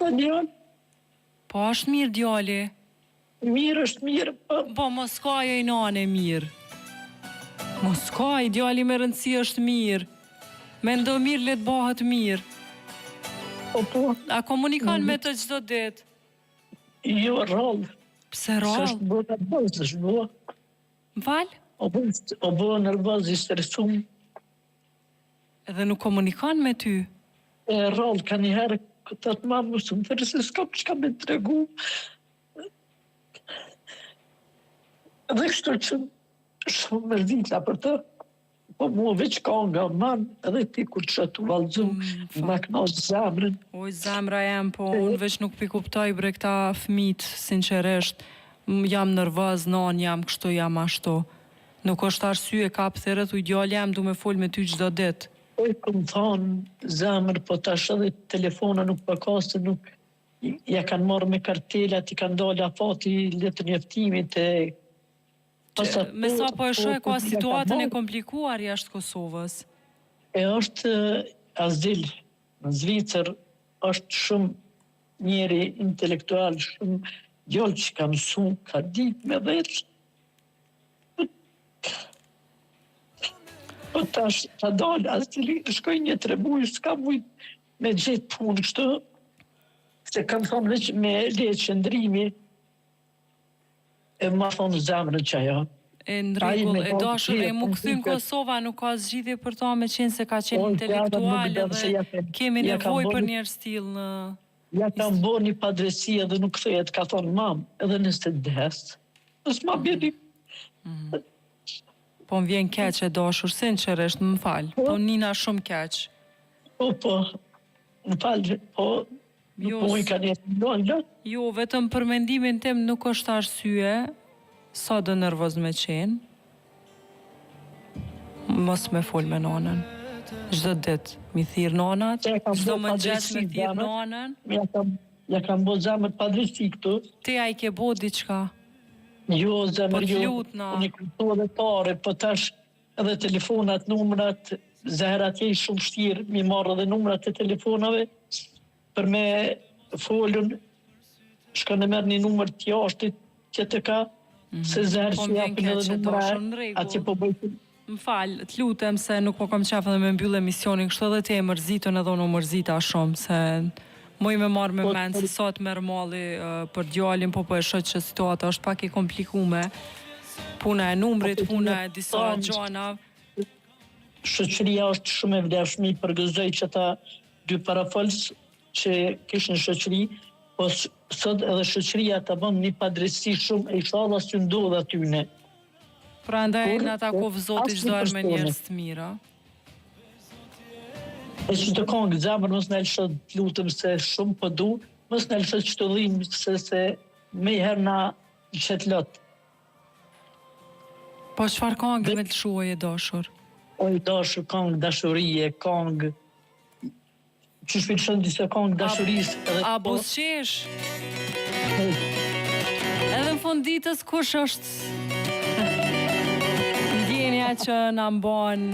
Sa djalë? Po është mirë djali. Mirë është mirë, po. Po mos kaj oj nanë e mirë. Mos kaj, djali me rëndësi është mirë. Mendo mirë le të bëhet mirë. Po po. A komunikon me të çdo ditë? Jo, rrallë. Pse rrallë? Se është bo nervoz, është bo. Më fal? O bo, o bo nervoz i stresum. Edhe nuk komunikon me ty? E rrallë, kanjëherë, thotë mamë, mos më thirr se s'kam çka me tregu. Dhe kështu që shumë mërzita për të, po mua veç kanga man, edhe ti kur të shoh tu vallzu, mm, ma knaq zemrën. Oj, zemra jem, po unë veç nuk p'i kuptoj bre këta fmit, sinqerisht, jam nervoz, nanë jam, kështu jam ashtu. Nuk është arsye, kap thirre thuj djali jem du me fol me ty çdo ditë. Po i kom thanë zemër, po tash edhe telefona nuk po ka se nuk ja kanë marrë me kartelat, i kanë dalë afati i letërnjoftimit e Me sa po e shoh e ka situatën e komplikuar jashtë Kosovës. E është azil në Zvicër, është shumë njeri intelektual, shumë djalë që ka mësu, ka ditë me vetë. Po tash ka dalë azili, shkoi një tre muj, s'ka mujt me gjetë punë kështu, se kam thonë veç me leje qëndrimi, e ma thonë zemrën që ajo. E në rregull, e dashur, e mu kthy në Kosovë, a nuk ka zgjidhje për ta me qenë se ka qenë intelektual edhe kemi nevojë për njerëz të tillë në... Ja kam bo një padrejtësi edhe nuk kthehet, ka thonë mam, edhe nëse des, mos ma bjeni. Mm. Po më vjen keq e dashur, sinqerisht, më fal. Po, po nina shumë keq. Po, po, më fal, po, nuk jo, po i ka një lojë, Jo, vetëm për mendimin tim nuk është arsye, sado nervoz me qenë, mos me fol me nanën. Çdo ditë, mi thirr nanat, çdo mëngjes me thirr nanën. Ja kam, ja kam bo zemër padrejtësi këtu. Ti a i ke bo diçka? Jo, zemër, po jo. lutna. Unë i kam edhe pare, po tash edhe telefonat, numrat, zemër atje shumë vështirë, mi marrë edhe numrat e telefonave, për me folun, shkon e merr një numër të jashtit, që të ka, mm -hmm. se zemër po që japin edhe numra, atje po bëjtë. Më fal, të lutem se nuk po kam qef edhe me mbyll emisionin, kështu edhe ti e mërzitun edhe unë u mërzita shumë, se muj me marrë me po, mend se sa të merr malli për djalin, po po e shoh që situata është pak e komplikume. Puna e numrit, po, puna e disa gjanave. Shoqëria është shumë e vlefshme, i përgëzoj që ata dy parafolës që kishin shoqëri, po sot edhe shoqëria ta bën një padrejtësi shumë e ishalla s'ju ndodh atyne. Prandaj na takoftë Zoti çdo herë me njerëz të mirë. E qëto kongë zemër mos na lësho të lutem se shumë po du, mos na lësho qëto dhimbje se se menjëherë na qet lot. Po çfarë kongë me të lëshu e dashur? O i dashur kongë dashurie, kongë Qysh po i lëshon disa kongë dashurisë edhe A po buzëqesh? Edhe në fund ditës kush është ndjenja që na mban?